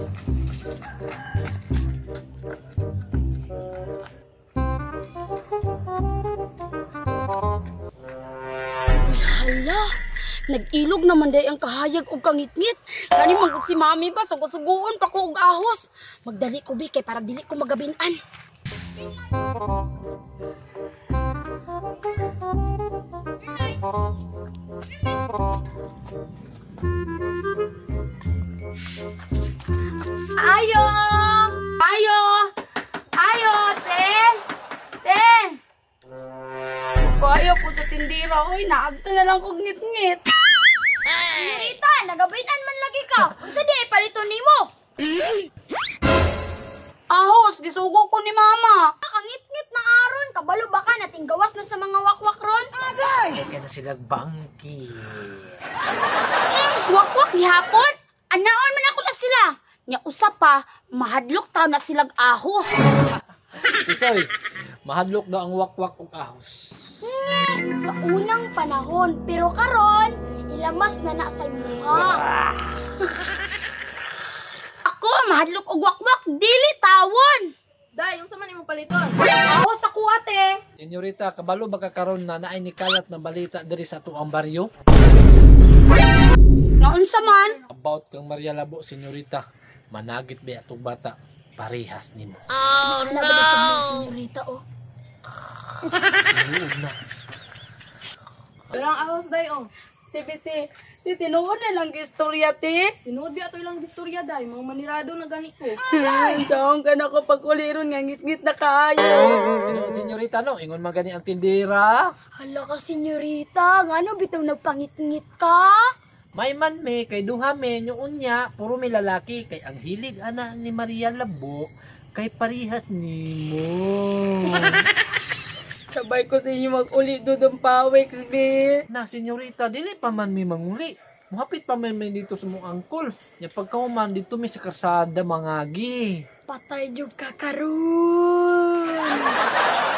Uy, hala. Nag-ilog naman day ang kahayag og kangitngit. Kani man gud si mami ba sugo-sugoon pa ko og ahos. Magdali ko bi kay para dili ko magabinan. Ayo! Ayo! Ayo, te! Te! Kaya ko sa tindira, oy, naagto na lang kog ngit-ngit. Senyorita, nagabinan man lagi ka. Unsa di ay paliton nimo? Ahos, gisugo ko ni mama. Kangitngit na aron, kabalo ba ka nating gawas na sa mga wakwak ron? Kaya ka na silang bangki. Wakwak gihapon. Anaon man ako na sila. Nya usa pa, mahadlok taw na silag ahos. Isoy, mahadlok daw ang wakwak og ahos. Sa unang panahon, pero karon ilamas na na sa imuha. Ako, mahadlok og wakwak, dili tawon. Day, unsa man imong paliton? Ahos ako ate. Senyorita, kabalo ba ka karon na naay ni kalat na balita diri sa tuang baryo? Naunsa man? About kang Maria Labo, senyorita. Managit ba atong bata? Parehas nimo. Oh, no. Ba sa mga senyorita, oh? Tinuod na. Darang ahos day oh. Ti, si tinuod na lang istorya, te. Tinuod biya ato ilang gistorya day, mga manirado na gani ko. Saong ka na ko pagkuliron nga ngit-ngit na kaayo. Tinuod, senyorita, no? Ingon man gani ang tindira. Hala ka, senyorita. Ngano bitaw nagpangitngit ka? May man me, kay duha me, yung unya, puro may lalaki. Kay ang hilig ana ni Maria Labo, kay parehas nimo. Sabay ko sa inyo mag-uli dudong pawix, be. Na, senyorita, dili pa man mi manguli. Muhapit pa man mi dito sa mong angkol. Nya pagkahuman dito mi sa karsada mangagi. Patay jud ka karon.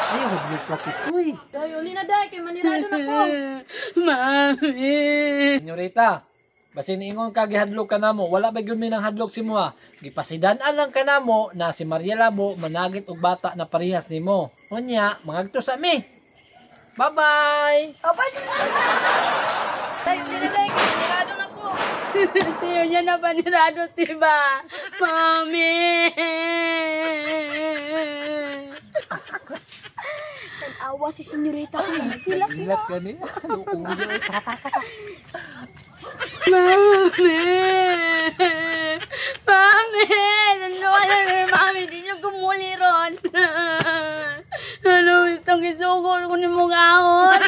Ay, huwag ka kisoy. Day, uli na day kay manirado na ko. Mami. Senyorita, basin ingon ka gihadlok ka namo, wala ba gyud mi nang hadlok si mo ha. Gipasidan-an lang ka namo na si Maria Labo managit og bata na parehas nimo. Unya, mangagto sa mi. Bye-bye. Day, uli na day kay manirado na ko. Tiyo niya na panirado, diba? Mami. Tanawa si senyorita ko. Hilak. Hilak gani. Mami. Mami. Nanduan na ni Mami. Di niyo gumuli ron. Ano itong isugol ko ni mong ahon?